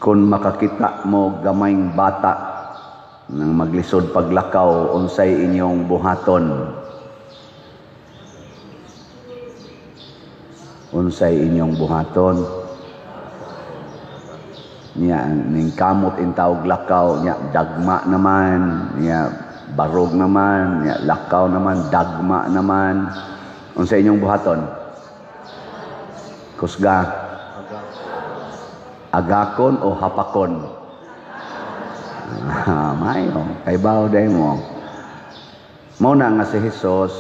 Kung makakita mo gamayng bata nang maglisod paglakaw, unsay inyong buhaton? Unsay inyong buhaton? Niya ning kamot intawog lakaw niya, dagma naman niya, barog naman niya, lakaw naman, dagma naman. Unsay inyong buhaton? Kusga. Agakon o hapakon? Mayo, kay bawo day mo. Mao na nga si Jesus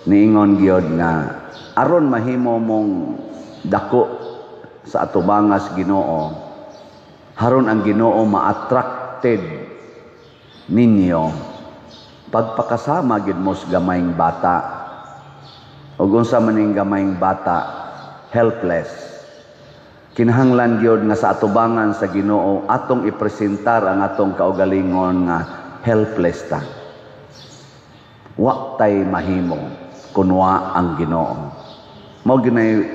niingon gyud nga aron mahimo mong dako sa atubangas Ginoo, haron ang Ginoo ma-attracted ninyo, pagpakasama gyud mo sa gamayng bata. Ug unsa man ning gamayng bata? Helpless. Kinahanglan gyud nga sa atubangan sa Ginoo atong ipresentar ang atong kaugalingon nga helpless ta. Wa tay mahimo kunwa ang Ginoo. Mao ginay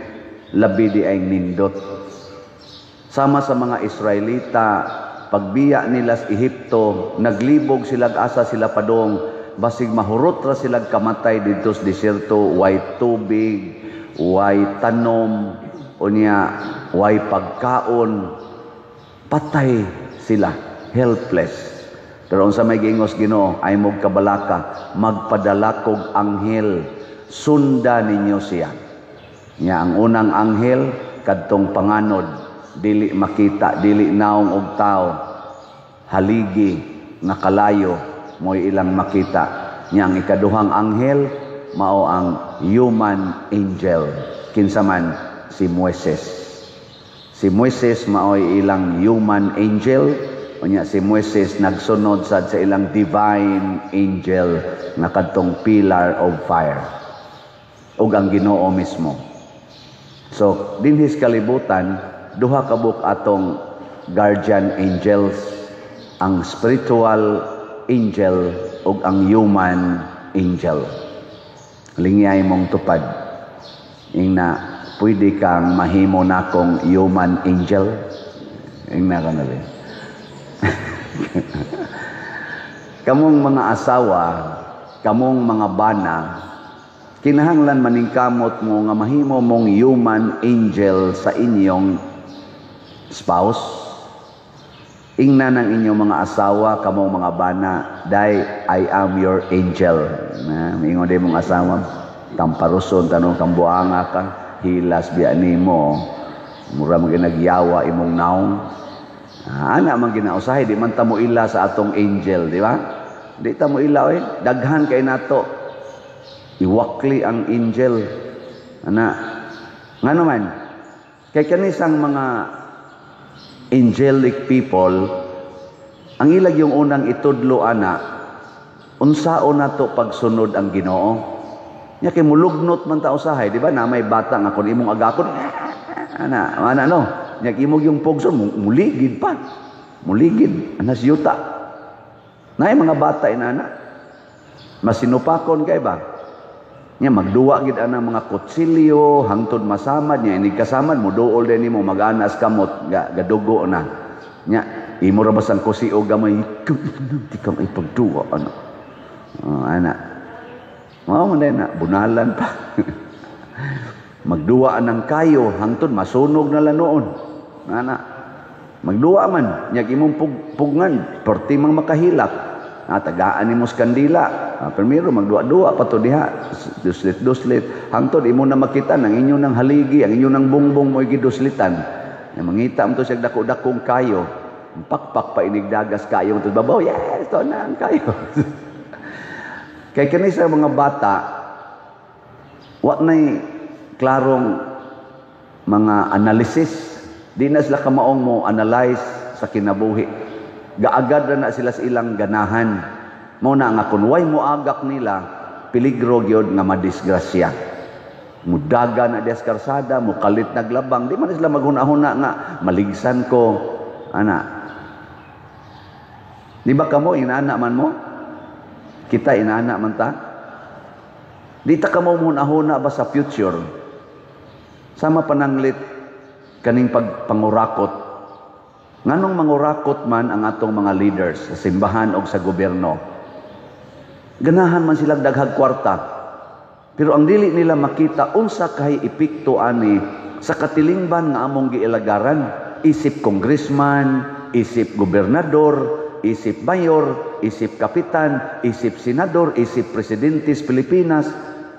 labi di ay nindot. Sama sa mga Israelita, pagbiya nila sa Ehipto, naglibog sila asa sila padong, basig mahurot ra sila kamatay didto sa disyerto, way tubig, way tanom, unya way pagkaon, patay sila, helpless. Pero unsa may giingos Ginoo, ay mog kabalaka, magpadala kog anghel, sunda ninyo siya. Nya ang unang anghel kadtong panganod, dili makita, dili naong og tao, haligi nga kalayo mo'y ilang makita. Nya ang ikaduhang anghel mao ang human angel, kinsa man? Si Moises. Si Moises mao'y ilang human angel. Unya si Moises nagsunod sad sa ilang divine angel nga kadtong pillar of fire ug ang Ginoo mismo. So dinhis kalibutan, duha ka buok atong guardian angels, ang spiritual angel ug ang human angel. Lingyay mong tupad. Ingna, pwede kang mahimo nakong human angel? Ingna ka na rin. Kamong mga asawa, kamong mga bana, kinahanglan maningkamot mo nga mahimo mong human angel sa inyong spouse. Ingna ng inyong mga asawa, kamong mga bana, "Day, I am your angel." Na, mingon day mong asawa, tamparuson, tanong kang buanga ka, hilas biya nimo, mura man ginagyawa imong naong. Ana man ginausahay, di man ta mo ila sa atong angel, di ba? Di ta mo ila, oy. Daghan kay nato. Iwakli ang angel. Ana, ngano man? Kay kanisang mga angelic people, ang ilag yung unang itudlo ana, unsaon nato pagsunod ang Ginoo. Nya kay mulugnot man ta usahay, di ba? Na may bata nga kun imong agakon, ana, ana no. Nya imong yung pugson muligid pa. Muligid anas yuta. Naay mga bata inana. Masinupakon kay ba? Nya magduwa gid ana mga kutsilyo hangtod masamad nya inig kasamad moduol din nimo mag-anas kamot ga, gadugo na. Nya imo ra basang kusi o gamay di ka maipagduwa ana. Oh, ana. Mao man na bunalan pa. Magduwa ang kayo hangtod masunog na lang noon. Ana. Magduwa man nya imong pugngan perti mang makahilak. Tagaan nimo sa kandila. Primero magduwa-duwa pa to diha. Duslit-duslit hangtod imo na makita nang inyo nang haligi, ang inyo nang bungbong mo giduslitan. Nya mangita mo to siya dako-dakong kayo. Pakpak pa inigdagas kayo to babaw. Yes, to na ang kayo. Kay kani sa mga bata, wa nay klarong mga analysis. Di na sila kamaong mo analyze sa kinabuhi. Gaagad na sila sa ilang ganahan. Mao na nga kun way mo agak nila, peligro gyud nga madisgrasya. Mudaga na dias karsada, mukalit naglabang, di man sila maghuna-huna nga maligsan ko ana. Di ba kamo inana man mo? Kita inana man ta? Di ta kamo muhuna-huna ba sa future? Sama pananglit kaning pagpangurakot. Nganong mangurakot man ang atong mga leaders sa simbahan o sa gobyerno? Ganahan man sila daghag kwarta. Pero ang dili nila makita, unsa kay epekto ani sa katilingban nga among giilagaran, isip congressman, isip gobernador, isip mayor, isip kapitan, isip senador, isip presidente sa Pilipinas,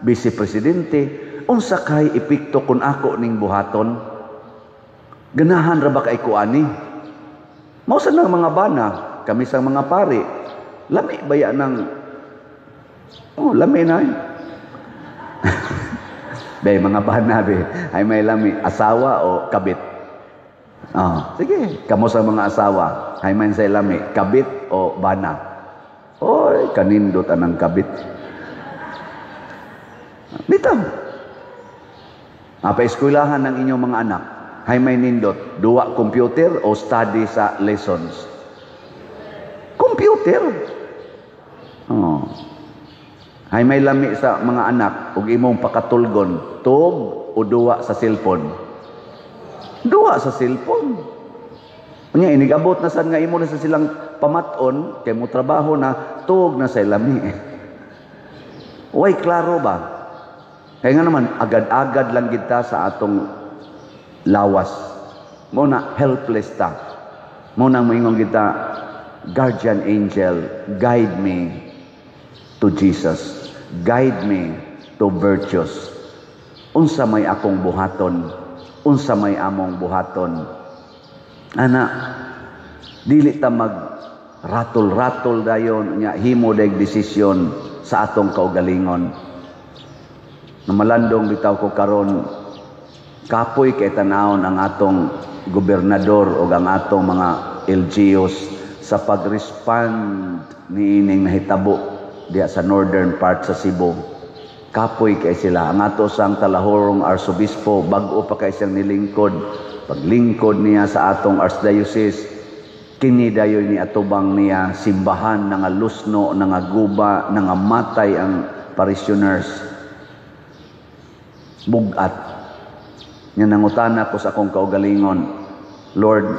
vice presidente, unsa kay epekto kung ako ning buhaton? Ganahan ra ba kay ko ani? Mao sa nang mga bana, kami sa mga pari, lami baya ng, oh, lami na eh. Bay, mga bana be, ay may lami, asawa o kabit? Oh, sige, kamo sa mga asawa, ay may say lami, kabit o bana? Oy, kanindot anang kabit. Bitaw. Mapaeskwelahan ng inyong mga anak, hay may nindot, duwa computer o study sa lessons? Computer. Oh. Hay may lami sa mga anak ug imong pakatulgon, tuog o duwa sa cellphone? Duwa sa cellphone. Unya inigabot na sad nga imo na sa silang pamaton kay mo trabaho na, tuog na sa lami. Way klaro ba? Kaya nga naman agad-agad lang kita sa atong lawas. Mo na helpless ta. Mo na moingon kita, "Guardian angel, guide me to Jesus. Guide me to virtues. Unsa may akong buhaton? Unsa may among buhaton?" Ana, dili ta mag ratol-ratol dayon nya himo dag desisyon sa atong kaugalingon. Namalandong bitaw ko karon, kapoy kay tanawon ang atong gobernador o ang atong mga LGUs sa pag-respond niining nahitabo diya sa northern part sa Cebu. Kapoy kay sila. Ang ato sang Talahorong Arsobispo, bag-o pa kay siyang nilingkod. Paglingkod niya sa atong archdiocese, kini dayon ni atubang niya simbahan nga lusno, nga guba, nga matay ang parishioners. Bugat. Nya nangutana ko sa akong kaugalingon, "Lord,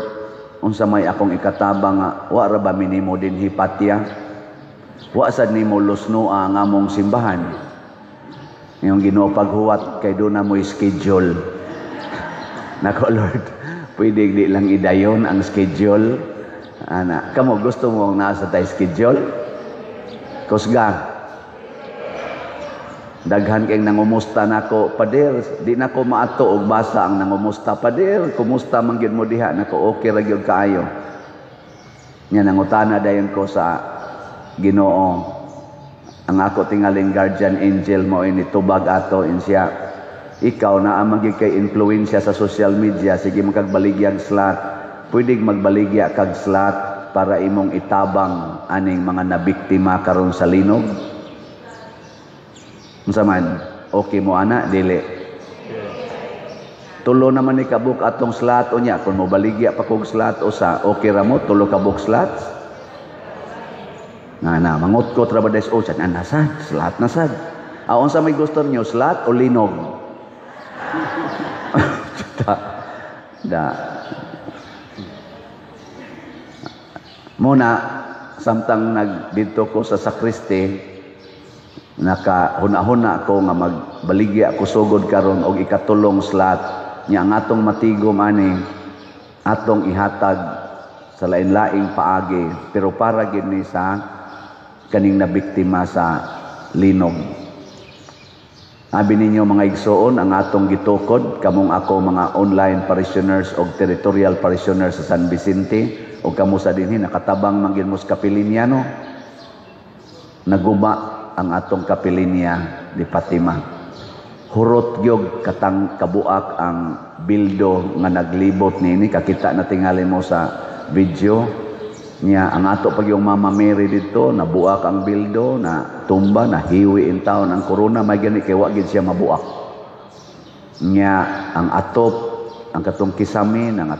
unsa may akong ikatabang nga wa ra ba minimo dinhi patya? Wa sad nimo lusnoa ang among simbahan?" Yung Ginoo, "Paghuwat kay doon na mo'y schedule." Nako, "Lord, pwede di lang idayon ang schedule?" Ana, kamo gusto mo nasa tay schedule? Kusga. Daghan kay nangumusta nako, "Pader, di nako maato og basa ang nangumusta. Pader, kumusta man gyud mo diha?" Nako, "Okay ra gyud kaayo." Nya nangutana dayon ko sa Ginoo. Ang ako tingaling guardian angel mo ini tubag ato insiya. "Ikaw na ang kay influensya sa social media, sige magkagbaligya slot. Pwede magbaligya kag slot para imong itabang aning mga nabiktima karon sa linog." Unsa man? Okay mo ana, dili? Tulo naman ni kabuk atong slot unya kung mobaligya pa kog slot usa, okay ra mo tulo ka book slots? Nga na, mangutkot ra ba des o sad na sad, slot na sad. Ah, unsa may gusto niyo, slot o linog? Da. Da. Muna, samtang nagdito ko sa sakristi, nakahuna-huna ko nga magbaligya ko sugod karon og ikatulong slot nya ang atong matigom ani atong ihatag sa lain-laing paagi, pero para gid ni sa kaning nabiktima sa linog. Abi ninyo, mga igsoon, ang atong gitukod kamong ako mga online parishioners og territorial parishioners sa San Vicente o kamo sa dinhi nakatabang man gyud mo sa kapilinya, no? Naguba ang atong kapilinya di Fatima. Hurot gyud katang kabuak ang bildo nga naglibot niini, kakita na tingali mo sa video niya ang ato pag yung Mama Mary dito nabuak ang bildo, na tumba, na hiwi in taon ang corona may gani kay wa gid siya mabuak niya. Ang atop ang katong kisame ang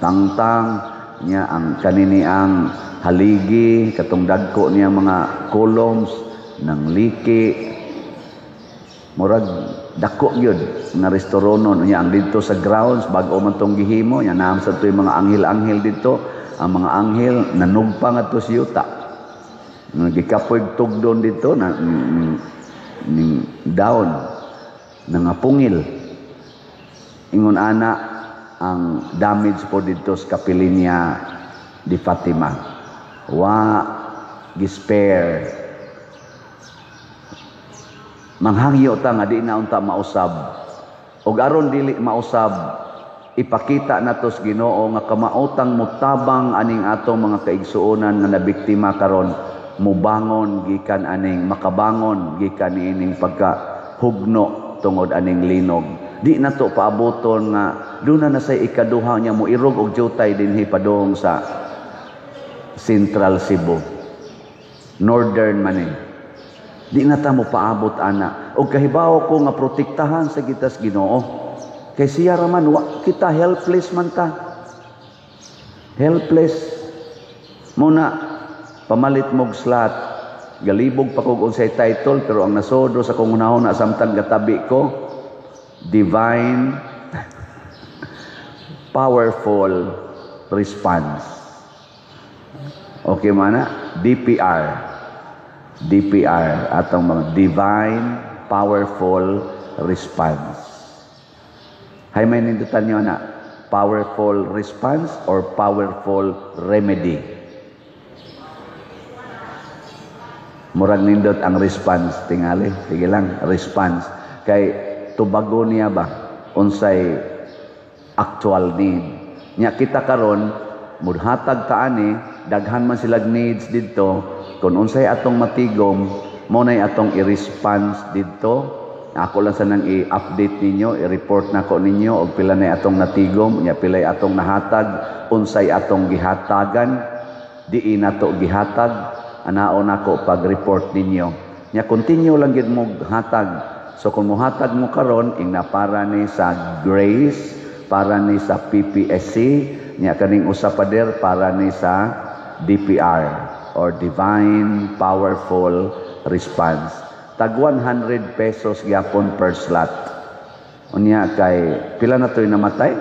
tangtang niya, ang kanini ang haligi, katong dagko niya mga columns ng liki, murag Dako gyud nga restauronon. Unya ang didto sa grounds, bag-o man tong gihimo. Nya naa sa to'y mga anghel-anghel didto. Ang mga anghel nanugpa ngadto sa yuta. Gikapoy tugdon didto na ning down nangapungil. Ingon ana ang damage po didto sa Kapilinya di Fatima. Wa gi-spare. Manghangyo ta nga di na unta mausab. Og aron dili mausab, ipakita nato sa Ginoo nga kamaotang mutabang aning atong mga kaigsuonan nga nabiktima karon, mubangon gikan aning, makabangon gikan niining pagkahugno tungod aning linog. Di nato paaboton nga duna na say ikaduha niya mo irog og jutay dinhi padung sa Central Cebu. Northern man eh. Di na ta mo paabot ana. Og kahibaw ko nga protektahan sa kitas Ginoo. Kay siya ra man, wa kita, helpless man ta. Helpless. Muna pamalit mog slot. Galibog pa kog unsay title, pero ang nasodo sa kong hunahuna samtang gatabi ko, Divine Powerful Response. Okay mana? DPR. DPR atong mga Divine Powerful Response. Hay may nindutan nyo na powerful response or powerful remedy? Murag nindot ang response tingali. Sige lang, response. Kay tubago niya ba unsay actual need. Nya kita karon mudhatag ta ani, daghan man silag needs didto. Kung unsay atong matigom, mo nay atong i-response didto. Ako lang sanang i-update ninyo, i-report nako ninyo og pila nay atong natigom, nya pilay atong nahatag, unsay atong gihatagan, diin nato gihatag, anaon nako pag-report ninyo. Nya continue lang gid mo hatag. So kung mohatag mo karon, ingna para ni sa Grace, para ni sa PPSC, nya kaning usa pader para ni sa DPR or Divine Powerful Response. Tag 100 pesos gyapon per slot. Unya kay pila na to'y namatay?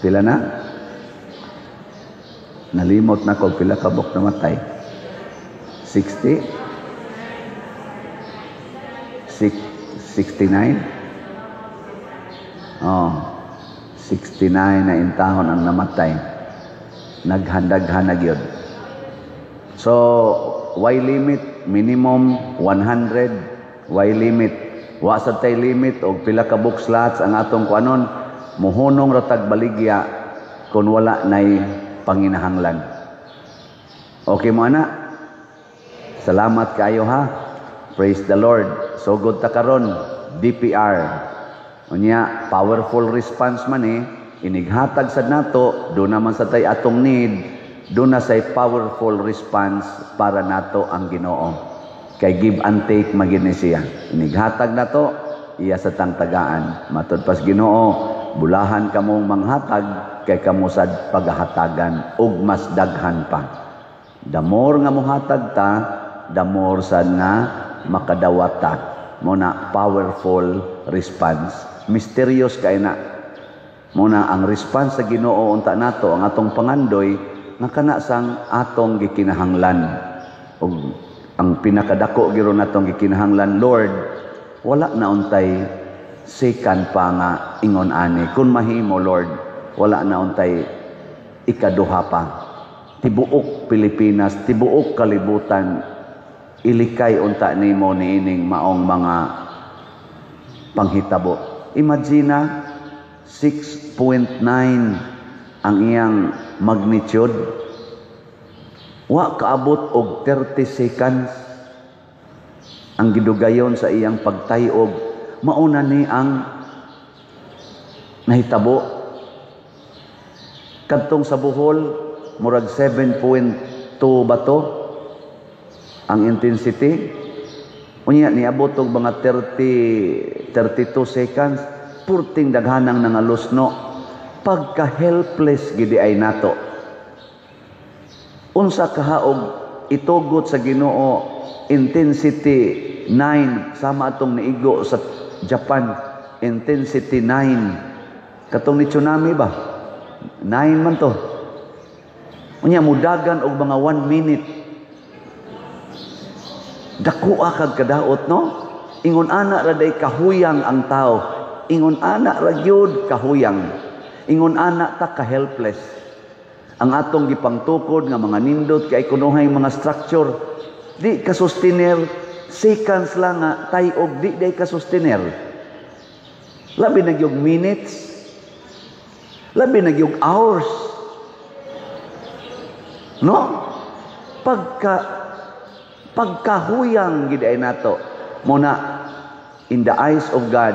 Pila na? Nalimot na ko pila kabok namatay. 60? 69? Oh, 69 na intahon ang namatay. Naghandaghan na gyud. So, why limit? Minimum 100. Why limit? Wa sad tay limit og pila ka book slots ang atong kuanon. Muhunong ra tag baligya kun wala nay panginahanglan. Okay mo ana? Salamat kaayo ha. Praise the Lord. So good ta karon DPR. Unya powerful response man eh, inighatag sad nato, do naman sa tay atong need, do na say powerful response para nato ang Ginoo. Kay give and take magini siya. Inighatag nato, iya sa tang tagaan. Matud pas Ginoo, bulahan kamong manghatag kay kamo sad paghatagan og mas daghan pa. The more nga mohatag ta, the more sad nga makadawat ta. Muna powerful response. Mysterious kay na. Muna ang response sa Ginoo unta nato ang atong pangandoy nga kana sang atong gikinahanglan. Og ang pinakadako giro natong gikinahanglan, Lord, wala na untay second pa nga ingon ani. Kun mahimo, Lord, wala na untay ikaduha pa. Tibuok Pilipinas, tibuok kalibutan, ilikay unta nimo niining maong mga panghitabo. Imagine 6.9 ang iyang magnitude. Wa kaabot og 30 seconds ang gidugayon sa iyang pagtayog. Mauna ni ang nahitabo. Kadtong sa Bohol, murag 7.2 ba to ang intensity? Unya niabot og mga 32 seconds, purting daghanang nangalusno. Pagka-helpless gidi ay nato. Unsa kahaog itugot sa Ginoo intensity 9, sama atong niigo sa Japan, intensity 9. Katong ni tsunami ba? 9 man to. Unya mudagan og mga 1 minute. Dako kag kadaot, no? Ingon ana ra day kahuyang ang tao. Ingon ana ra gyud kahuyang. Ingon ana ta ka helpless. Ang atong gipangtukod nga mga nindot kay kunuhay mga structure, di ka sustainer, seconds lang nga tay-og, di day ka sustainer. Labi na gyud minutes. Labi na gyud hours. No? Pagkahuyang gid ay nato. Muna in the eyes of God,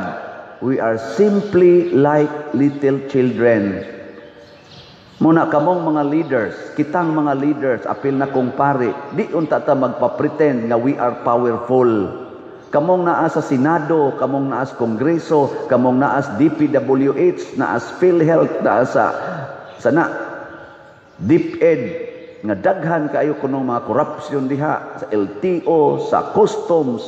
we are simply like little children. Muna kamong mga leaders, kitang mga leaders, apil na kong pare, di unta ta magpa-pretend nga we are powerful. Kamong naa sa Senado, kamong naa sa Kongreso, kamong naa sa DPWH, naa sa PhilHealth, naa sa na DepEd, nga daghan kaayo kunong mga corruption diha sa LTO, sa customs,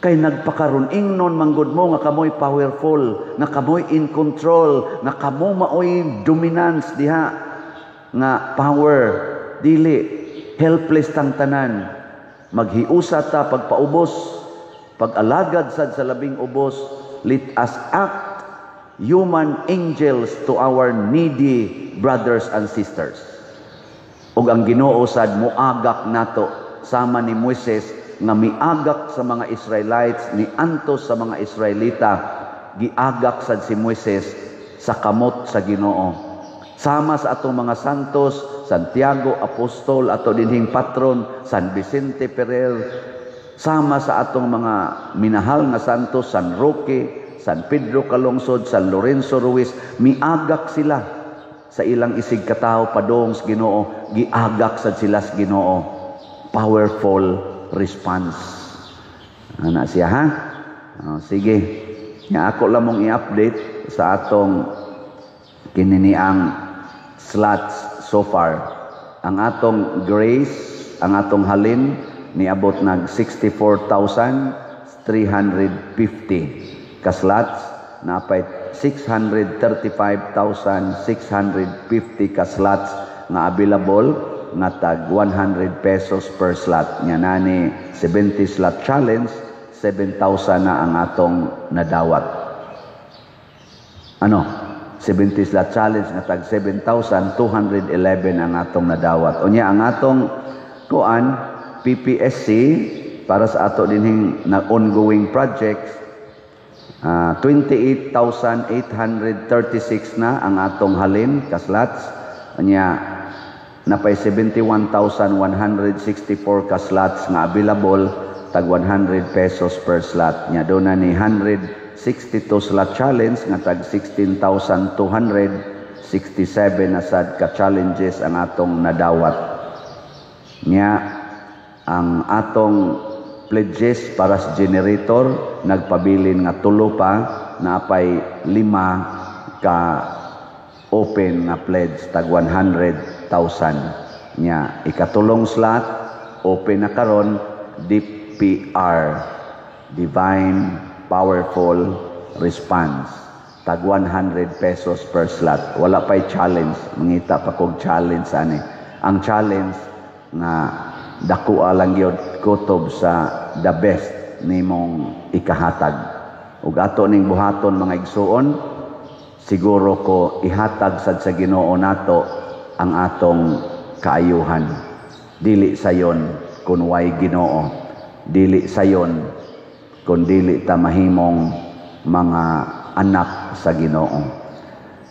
kay nagpakaron ingnon manggod mo nga kamoy powerful, nga kamoy in control, nga kamo maoy dominance diha nga power. Dili, helpless tang tanan. Maghiusa ta pagpaubos, pag-alagad sad sa labing ubos. Let us act human angels to our needy brothers and sisters. Ug ang Ginoo sad muagak nato sama ni Moises nga miagak sa mga Israelites, ni antos sa mga Israelita. Giagak sad si Moises sa kamot sa Ginoo. Sama sa atong mga santos, Santiago Apostol, ato dinhing patron, San Vicente Ferrer, sama sa atong mga minahal nga santos, San Roque, San Pedro Calungsod, San Lorenzo Ruiz, miagak sila sa ilang isig katawo padong sa Ginoo, giagak sad sila sa Ginoo. Powerful response. Ana siya, ha? Oh, sige. Nga ako lamong i-update sa atong kininiang slots so far. Ang atong grace, ang atong halin niabot nag 64,350 ka slots, napay 635,650 ka slots nga available nga tag 100 pesos per slot. Nya nani 70 slot challenge, 7,000 na ang atong nadawat. Ano? 70 slot challenge nga tag 7,211 ang atong nadawat. Unya ang atong kuan PPSC para sa ato dinhing na ongoing projects, 28,836 na ang atong halin ka slots. Unya napay 71,164 ka slots nga available tag 100 pesos per slot. Nya do na ni 162 slot challenge nga tag 16,267 na sad ka challenges ang atong nadawat. Nya ang atong pledges para sa generator nagpabilin nga tulo pa, napay lima ka open nga pledge tag 100,000. Nya ikatulong slot open na karon, DPR, Divine Powerful Response, tag 100 pesos per slot. Wala pa'y challenge, mangita pa kog challenge ani. Ang challenge nga dako lang gyud kutob sa the best nimong ikahatag. Ug ato ning buhaton, mga igsuon, siguro ko ihatag sad sa Ginoo nato ang atong kaayuhan. Dili sayon kun way Ginoo, dili sayon kun dili ta mahimong mga anak sa Ginoo.